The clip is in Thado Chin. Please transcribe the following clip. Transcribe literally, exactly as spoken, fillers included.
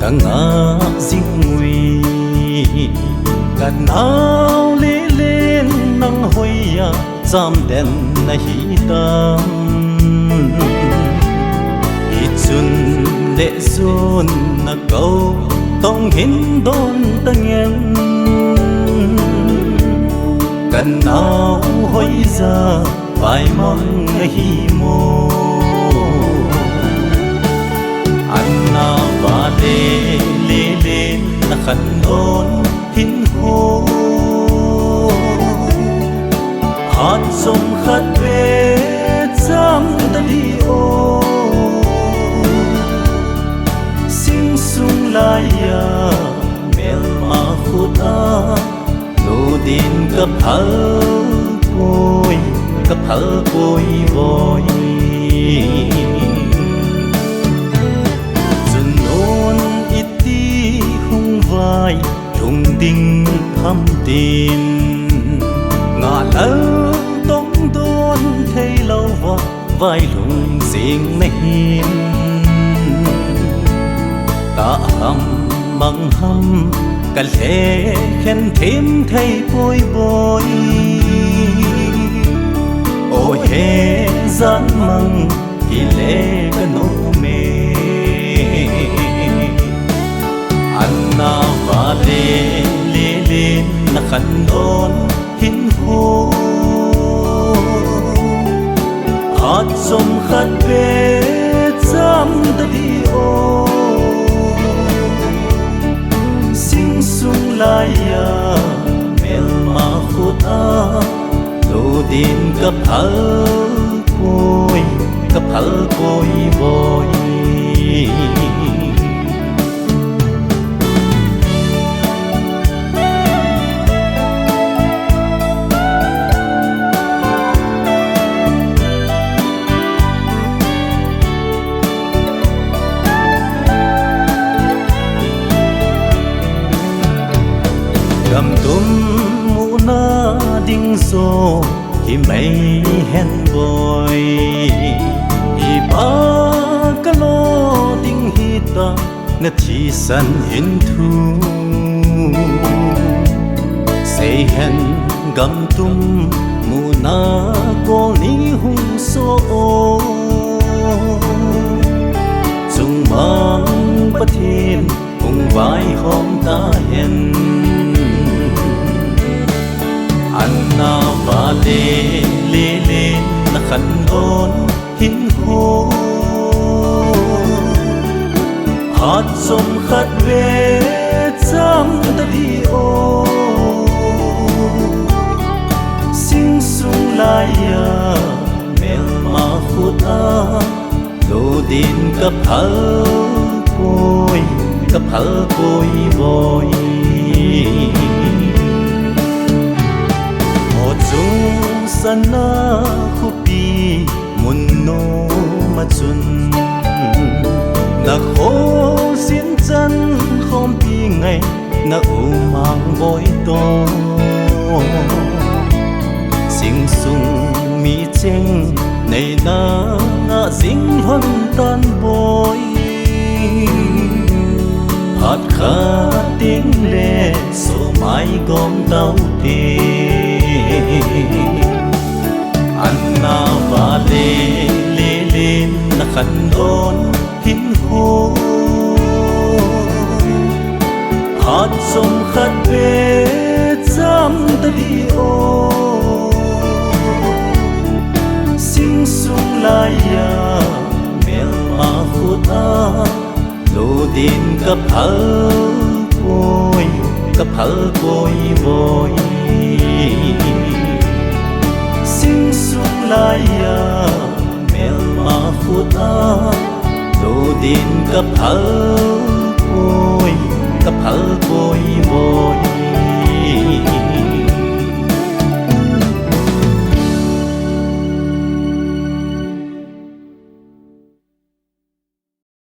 Ka ngah jing ui, ka nau lelen nang hoiya chamden nahi tam. Hichun le jun na kou tong hin don tangen. Ka nau hoija vaimang nahi mo. Ana vale lele na khan don hin ho. Hat som khat ve cham ta di o. Sing sung laiya melma khuta. Lodin ka phal poi, ka phal poi voi. Chun non iti hung vai, lung ding ham tin. Nga lal tong don thei lo va. Vai lung sing nahin. Ta ham mang ham ka le khen them thei poi boi. O he zan mang ki le ka no me. Anna va le le le na khan don hin ho. Hat som khat ve cham ta di o. Sing sung laiya melma khuta. Lodin ka phal poi, ka phal poi voi. Gam tum muna ding so hi mai hen boi. Hi ba ka lo ding hi ta. Na thisan hin thu sei hen gam tum muna kol ni hung so o. Chung mang Pathen hung vai hom ta hen. Anna va le le le na khan don hin ho. Hat som khat ve cham ta di o. Sing sung laiya melma khuta. Lodin ka phal poi, ka phal poi voi. O chung sana khupi mun no ma chun. Na kho sin chan khom pi ngai. Na umang boi to. Sing sung mi cheng nei na nga sing hon tan boi. Hat kha ting le so mai gom tau te. Anna va le le le na khan don hin ho. Hat som khat ve cham ta di o. Sing sung laiya melma khuta. Lodin ka phal poi, ka phal poi voi. Sing sung laiya melma khuta. Lodin ka phal poi, ka phal poi.